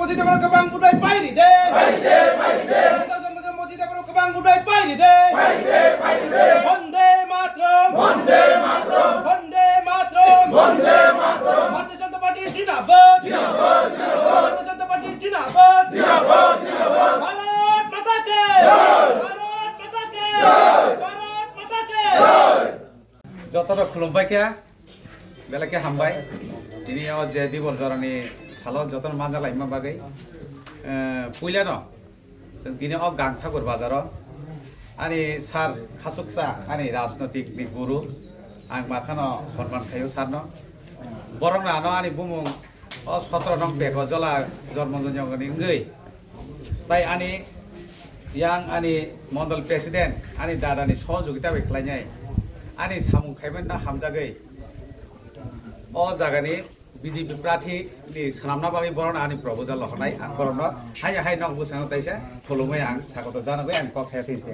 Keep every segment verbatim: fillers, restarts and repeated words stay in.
Mosjid abo kwbang budai pairi de. Pairi de, pairi de. Mosjid abo kwbang budai pairi de. Pairi de, pairi de. Bande Mataram. Bande Mataram. Bande Mataram. Bande Mataram. Bharatiya Janata Party zindabad. Zindabad, zindabad. Bharatiya Janata Party zindabad. Zindabad, zindabad. Bharat Mata ki. Jai. Bharat Mata ki. Jai. Bharat Mata ki. Jai. Jotono khulumbai khe, belai khe hambai. Tini o je dibor jorani salo jotono manjalaima bagwi, eh, puilano chwng tini o Gangthakur bazaro ani sir khachuksa, ani rajnotik ni guru, ang makhano sonman khaio sir no. Borokno ano ani bumung o sotro nong Peko Jola Jormonjon Jongoni wngwi, tai ani yang ani mondol president, ani dadani sohojogita bai khlainai, ani samung khaimanno hamjagwi o jagani B J P prathi ni swnamna bagwi borokno ani proposal rohornai, ang borokno hai hai nok bwskango taisa khulumwi ang sakoto janagwi ang kok khe thwi se.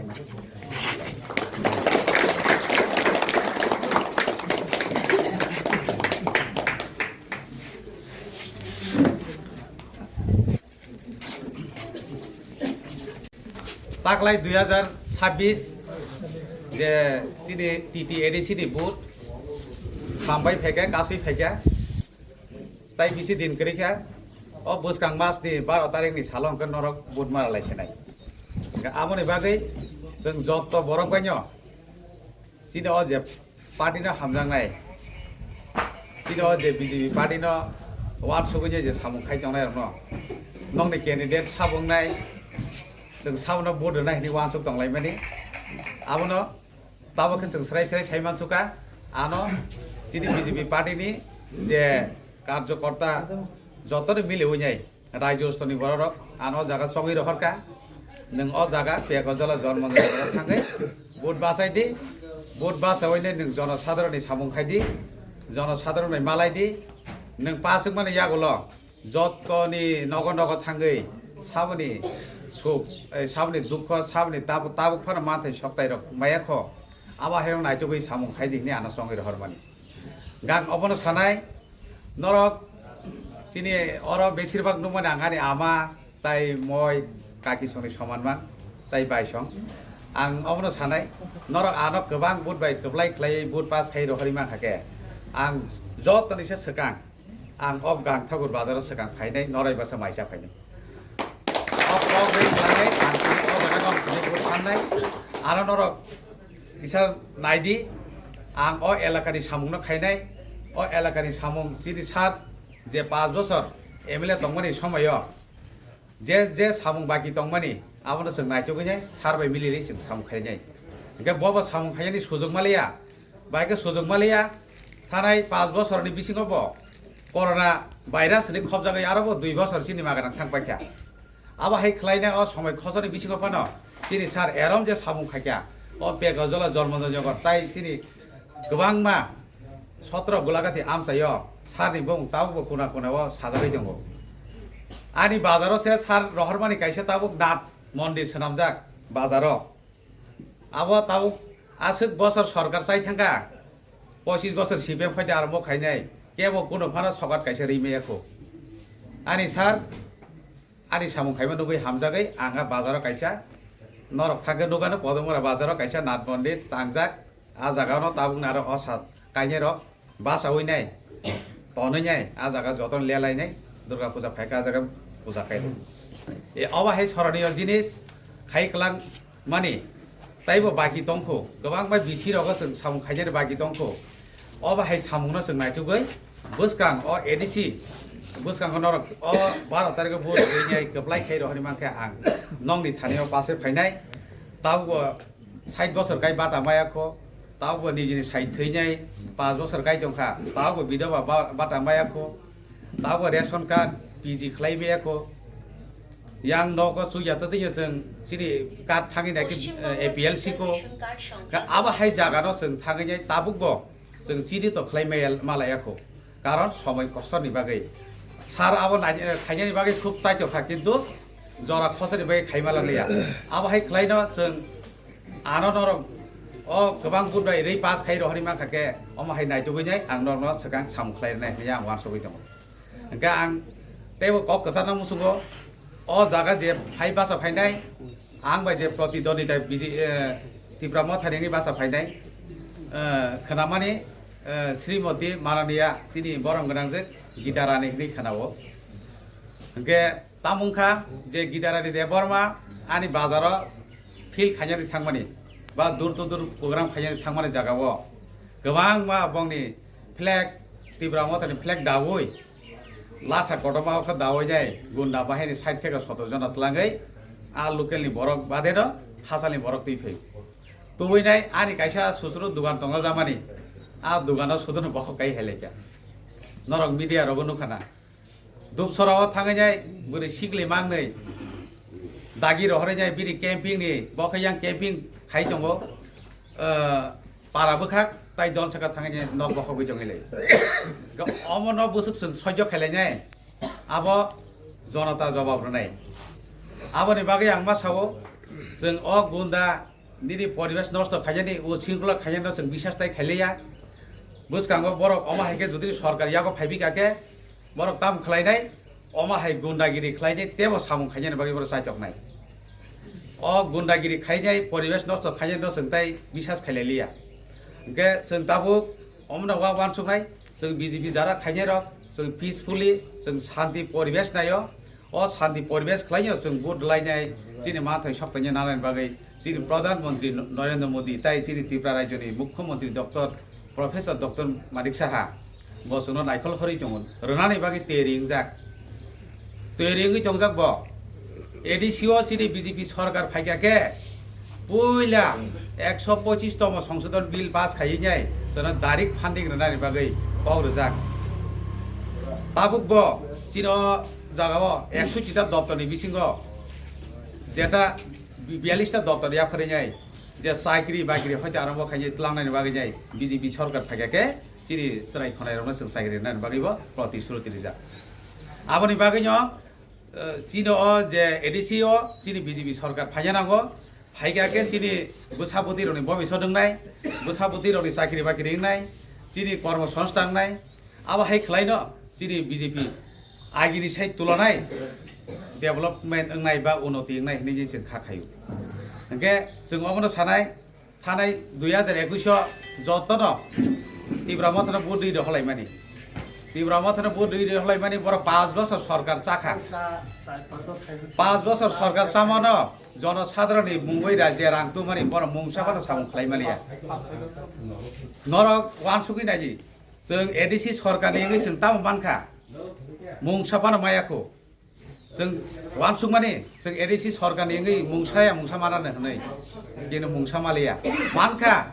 Taklai dui hajar sabbish je chini T T A D C ni vote sambai phaikha, kasui phaikha, tai bisi din kwrwi kha, o bwskang mas ni baro tarik ni salo hwnkhe norok vote mara lai sinai. Hwnkhe aboni bagwi chwng joto borok baino chini o je party no hamjaknai, chini o je B J P party no uansugwi je samung khai tongnai rok no, nokni candidate sabo wngnai, chwng sabono vote rwnai hinwi uansuk tonglaimani. Abono tabuk khe chwng srai srai sai mansukha, ano chini B J P party ni je karjokorta jotoni miliwi nai Rajyo stoni bororok ano jaga chongwi rohorkha. Nwng o jaga Peko Jola Jormonjon Jongoni thangwi vote bachai di. Vote bachawi nai nwng jonosadharonni samung khai di. Jonosadharon bai malai di. Nwng pass wngmani yagulo jotoni nogo nogo thangwi saboni suk, eh, saboni dukho, saboni tabuk, tabuk phano manthai soktai rok maya kho. Abo hai rok naitugwi samung khai di hinwi ano chongwi rohormani. Gang obono sanai, norok chini oro besirbak nukmani ang ani ama, tai moi, kaki songni soman man, tai bai song. Ang obono sanai, norok ano kwbang vote bai kwplai khlaiwi vote pass khai rohorwi mankha khe, ang jotoni se swkang, ang o Gangthakur bazaro swkang phainai, norai basa maisa phainai. O kok bai khlaiwi ang tini o jaga no tini vote sannai, ano norok kisa naidi, ang o elakani samungno khainai, o elakani samung chini sir je paanch bosor M L A tongmani somoio je je samung baki tongmani abono chwng naitugwi nai sir bai milili chwng samung khainai. Hwnkhe bobo samung khainani sujok maliya, bai khe sujok maliya, thanai paanch bosorni bisingo bo corona virus ni khobjagwi aro bo dui bosor chini maganang thang paikha. Abo hai khlaina o somoi khosoni bisingo phano chini sir erom je samung khaikha, o Peko Jola Jormonjon Jongoni tai chini kwbangma sotro Gulagati amchaio sir ni bumung tabukbo kuna kuna o sajagwi tongo. Ani bazaro se sir rohormani kaisa tabuk Nath mondir swnamjak bazaro. Abo tabuk aswk bosor sorkar chai thangkha, pochis bosor C P M phaidi arombo khainai, kebo kuno phano sokat kaisa ri maya kho. Ani sir, ani samung khaima nugwi hamjagwi ang a bazaro kaisa norok thangkhe nukano Podongmura bazaro kaisa Nath Mondir tangjak, a jagano tabukni aro o sat kainai rok bachawi nai, tonwi nai, a jaga jotono lelai nai, Durga puja phaikha a jaga puja khai. E, obo hai soroniyo jinis khai kwlang mani, taibo baki tongkho, kwbangma bisi rogo chwng samung khainani baki tongkho. Obo hai samungno chwng naitugwi bwskang o A D C, bwskango norok o baro tarikho vote rwinai kwplai khai rohorwi mankhe ang nokni thanio pass-e phainai, tabukbo sait bosor kai bata maya kho, tabukbo nijini sai thwinai paanch bosor kai tongkha, tabukbo bidoba ba-, bata maya kho, tabukbo ration card P G khlai maya kho, yang nogo chukya twtwi chwng chini card thangwi nai khe, eh, A P L C kho, kha abo hai jagano chwng thangwi nai tabukbo chwng chini to khlai maya, malaya kho. Karon somoi kosorni bagwi. Sir abo nai-, khainani bagwi khub chaito kha, kintu jora khosani bagwi khaima langliya. Abo hai khlaino chwng ano norok o kwbang vote bai rwi pass khai rohorwi mankha khe, omo hai naitugwi nai ang norokno swkang samung khlai rwnai hinwi ang uansugwi tongo. Hwnkhe ang Teibo kok kwchangno muchungo, o jaga je phai basa phainai, ang bai je protidwandita B J, eh, Tipra Mothani wngwi basa phainai, eh, khnamani, eh, Srimoti Mananiya chini borom gwnangjwk Gita Rani hwnwi khnao. Hwnkhe tamo wngkha je Gita Rani Debbarma ani bazaro field khainani thangmani ba door to door program khainani thangmani jagao kwbangma bongni flag, Tipra Mothani flag daui latha kotorma o khe daui nai gunda bahini side theke soto jona tlangwi a local ni borok bade no hachal ni borok twi phai. Tubui nai ani kaisa susuru dugan tongo jamani, a dugano sudono bokhok kai hai laikha. Norok media rogo nukha na. Dupsora o thangwi nai bwrwi sikli mangnwi dagi rohorwi nai bini camping ni, bo khe yang camping khai tongo, ah, para bwkhak tai dol saka thangwi nai nok bokhogwi tongwi lai. Omo no bwswk chwng sojjo khailai nai abo jonota jobab rwnai. Aboni bagwi ang ma sao, chwng o gunda nini poribesh nosto khainani, o shringkhola khainani no chwng bisas tai khailiya. Bwskango borok omo hai khe jodi sorkar yago phaibi kha khe borok tam khlainai, omo hai gundagiri khlainai tebo samung khainani bagwi borok chaitoknai. O gundagiri khainai, poribesh nosto khainani no chwng tai bisas khailailiya. Hwnkhe chwng tabuk omono wa wansuknai, chwng B J P jara khainai rok chwng peacefully, chwng shanti poribesh naio. O shanti poribesh khlainai chwng vote lainai, chini manthai soktainai nanani bagwi chini Pradhan Mantri Narendra Modi tai chini Tripura Rajyoni Mukhyamantri Doctor Professor Doctor Manik Saha bo chwngno naikhol khorwi tongo, rwnani bagwi teri wngjak. Teri wngwi tongjak bo. A D C o chini B J P sorkar phaikha khe puila ekso pochis tomo songsodon bill pass khaiwi nai chwngno direct funding rwnani bagwi kok rwjak. Tabuk bo chini o jagao ekso tita doptorni bisingo jeta biyallis ta doptor yapharwi nai je chakri bakri hoite arambo khainai tlangnani bagwi nai B J P sorkar phaikha khe chini chwrai khonai rokno chwng chakri rwnani bagwi bo protishruti rijak. Aboni bagwino, eh, chini o je A D C o chini B J P sorkar phaina nango, phaikha khe chini bwsapoti rokni bobisot wngnai, bwsapoti rokni chakri bakri wngnai, chini kormo songsthan wngnai, abo hai khwlaino chini B J P agini sai tulanai development wngnai ba unoti wngnai hinwi chwng kha khaio. Hwnkhe chwng omono sanai, thanai dui hajar ekush o jotono Tipra Mothano vote rwi rwholaimani. Tipra Mothano vote rwi rwholaimani borok panch bosor sorkar chakha. Panch bosor sorkar chamano jono sadharonni mungwi ra je rang tubumani borok mungsa phano samung khlai maliya. Norok wansugwi naidi, chwng A D C sorkarni wngwi chwng tamo mankha, mungsa phano maya kho. Chwng wansukmani, chwng A D C sorkarni wngwi mungsaya mungsa manani hwnwi, kini mungsa maliya. Mankha,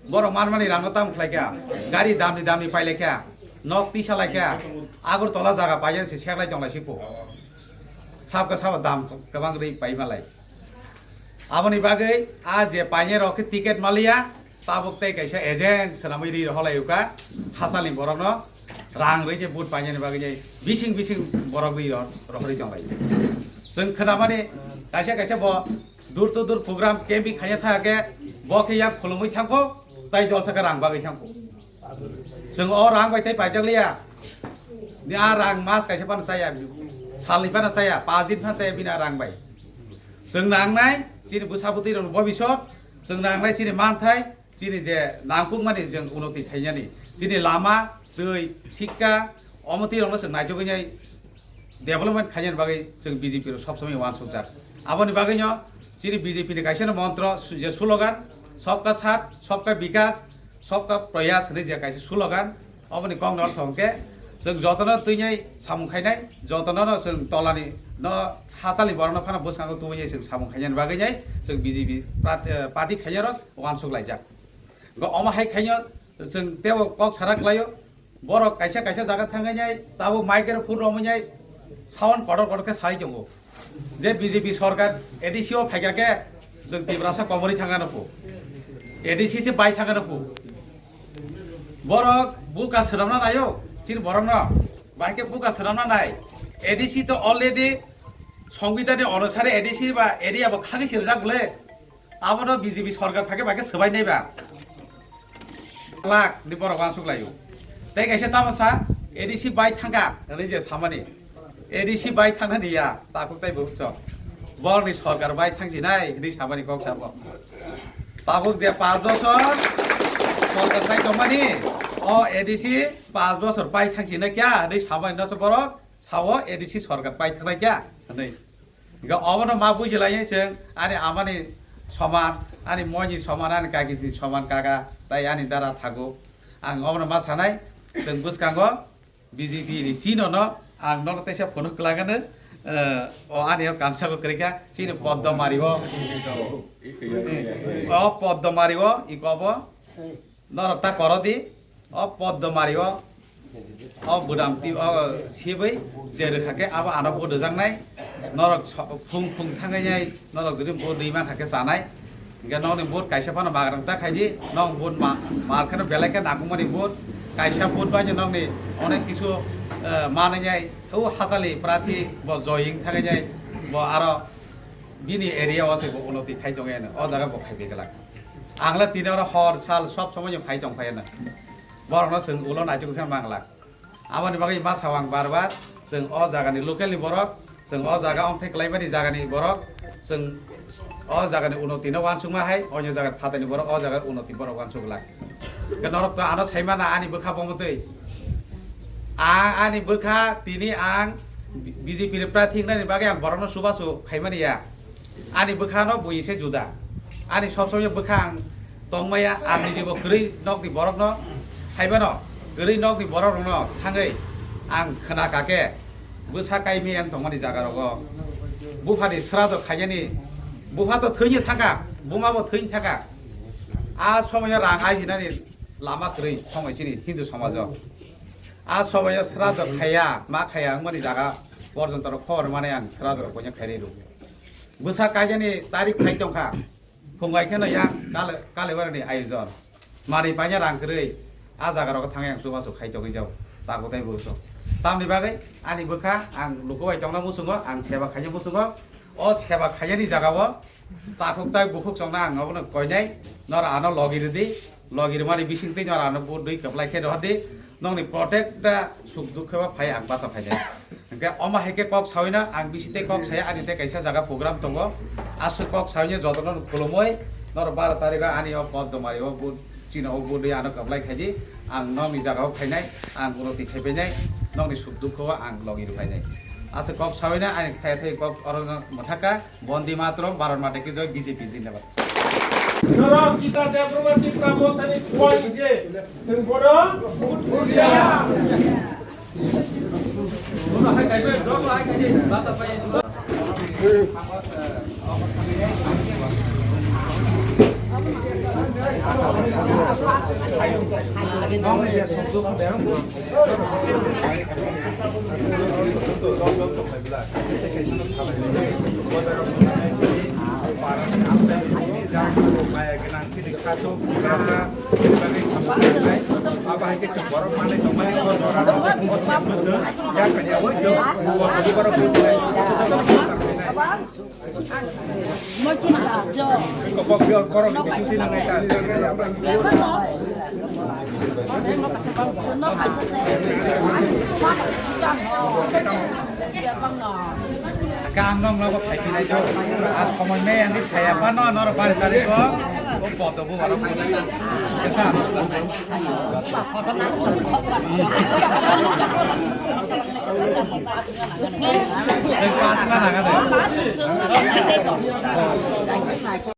borok manmani rangno tamo khlaikha, gari damni damni pailaikha, nok tisa laikha, Agartala jaga paiyani se seklai tonglai siko. Sabka sabo dam kwbang rwi paimalai. Aboni bagwi a je painai rok khe ticket maliya, tabuk tei kaisa agent swnamwi ri rohorlai uka, hachalni borokno rang rwi khe vote painani bagwi nai bising bising borok rwi roh-, rohorwi tonglai. Chwng khwnamani kaisa kaisa bo dur to dur program camping khaina thang khe bo khe yak khulumwi thangkho, tai dol saka rang bagwi thangkho. Chwng o rang bai tei paijak liya. Ni a rang mas kaisa phano chaya, salni phano chaya, pas din phano chaya bini a rang bai. Chwng nangnai chini bwsa bwtwi rokni bobisot, chwng nangnai chini manthai, chini je nangkukmani chwng unoti khainani, chini lama, twi, sikka, omo twi rokno chwng naichogwi nai development khainani bagwi chwng B J P rok sob somoi uansukjak. Aboni bagwino chini B J P ni kaisa no montro su-, je slogan, "Sabka Saath, Sabka Vikas, Sabka Prayas" hinwi je kaisa slogan, oboni kokni ortho hwnkhe chwng jotono twinai samung khainai, jotono no chwng tolani no hachalni borokno phano bwskango tubui chwng samung khainani bagwi nai chwng B J P prat-, eh, party khainai rok uansuk laijak. Go omo hai khainai chwng tebo kok sara khlaio. Borok kaisa kaisa jaga thangwi nai tabuk microphone romwi nai sound kotor kotor khe sai tongo je B J P sorkar A D C o phaikha khe chwng Tiprasa komorwi thangano phu, A D C se bai thangano phu. Borok buka swnamna naio chini borokno, bai khe buka swnamna nai. A D C to already songbidanni onusare A D C ba area bo khagwi sirjak bwle. Abono B J P sorkar phai khe bai khe swbai nai ba. Lak ni borok uansuk laio. Tei kaisa tamo sa A D C bai thangkha hwnwi je samani. A D C bai thangna niya, takhuk tei bukhuk chwng. Borokni sorkar bai thangsinai hinwi samani kok sabo. Tabuk je panch bosor sorkar bai tongmani, o A D C panch bosor bai thangsinai kya hinwi samani noso borok sao A D C sorkar bai thangnai kya hinwi. Hingke obono ma bujilainai chwng ani amani soman, ani moini soman, ani kakisni soman kaka, tai ani dara thago. Ang obono ma sanai, chwng bwskango B J P ni sino no ang nono teisa phunuk kwlangano, eh, o ani o kansa bo kwrwikha, chini Poddo Mari o, o Poddo Mari o iko bo norok ta koro di, o Poddo Mari o, o budam ti o sibwi je rwkha khe abo ano bo dwjaknai, norok so-, phung phung thangwi nai, norok jodi bo dwi mankha khe chanai. Hingke nokni vote kaisa phano magrang ta khaidi, nok vote ma-, mar kheno belai khe nangkukmani vote. Kaisa vote bai nokni onek kisu, eh, manwi nai, o hachali prathi bo joying thangwi nai, bo aro bini area o se bo unoti khai tongwi ano, o jaga bo khai begla. Ang le tini oro hor sal sob somoi phai tong phai ano. Borokno chwng ulo naituk khe mangla. Aboni bagwi ma sao ang bar bar, chwng o jagani local ni borok, chwng o jaga ongthai kwlaimani jagani borok, chwng o jagani unoti no uansukma hai, onyo jaga phatani borok o jaga unoti borok uansuk lai. Hwnkhe norok to ano saimana ani bwkha bomotwi. Ang ani bwkha tini ang B J P ni prathi wngnani bagwi ang borokno chubachu khaimani ya. Ani bwkhano buini se juda. Ani sob somoi bwkha ang tongmaya, ang niji bo kwrwi nokni borokno, haibano kwrwi nokni borokrokno thangwi ang khna kake bwsa kaimi ang tongmani jaga rogo. Buphani srado khaiyani, bupha to thwini thangka, buma bo thwini thangka. A somoyo rang ajinani lama kwrwi somoi chini Hindu somajo. A somoyo srado khaiya, ma khaiya wngmani jaga porjonto rok khobor mani ang srado rok boino khairwi rw. Bwsa kaijani tarik phai tongkha. Phungai kheno yang kale, kale barani ayojon. Manwi paina rang kwrwi. A jaga rogo thangwi ang chubachu khai tongwi jao. Takhuk tai buso. Tamni bagwi ani bwkha ang luku bai tongna muchungo, ang seba khaina muchungo. O seba khainani jagao takhuk tai bukhuk chongna ang obono koinai. Nor ano logi rwdi. Logi rwmani bisingtwi nor ano budwi kwplai khe rohordi. Nokni protect da suk dukhe ba phai ang bacha phainai. Hingke omo hai khe kok sawino ang bisi tei kok saya ani tei kaisa jaga program tongo. Aswk kok sawino jotono khulumui norok baro tarikho ani o Poddo Mari o bu-, chini o budwi ano kwplai khaidi ang nokni jaga o phainai ang ulo twi khaipainai nokni suk dukho o ang logi rwphainai. Aswk kok sawino ani thaya thai kok oro mwthaka Bonde Mataram, Bharat Mata ki Jai, B J P Zindabad. Norok kita Debbarma Tipra Mothani kuwai se, chwng bono vote ya. Kang nong nogo phai khe nai to. A somoi me ani phai apa no nor bari bari ko. O poto bu baro. Kesa. Pas na naga de.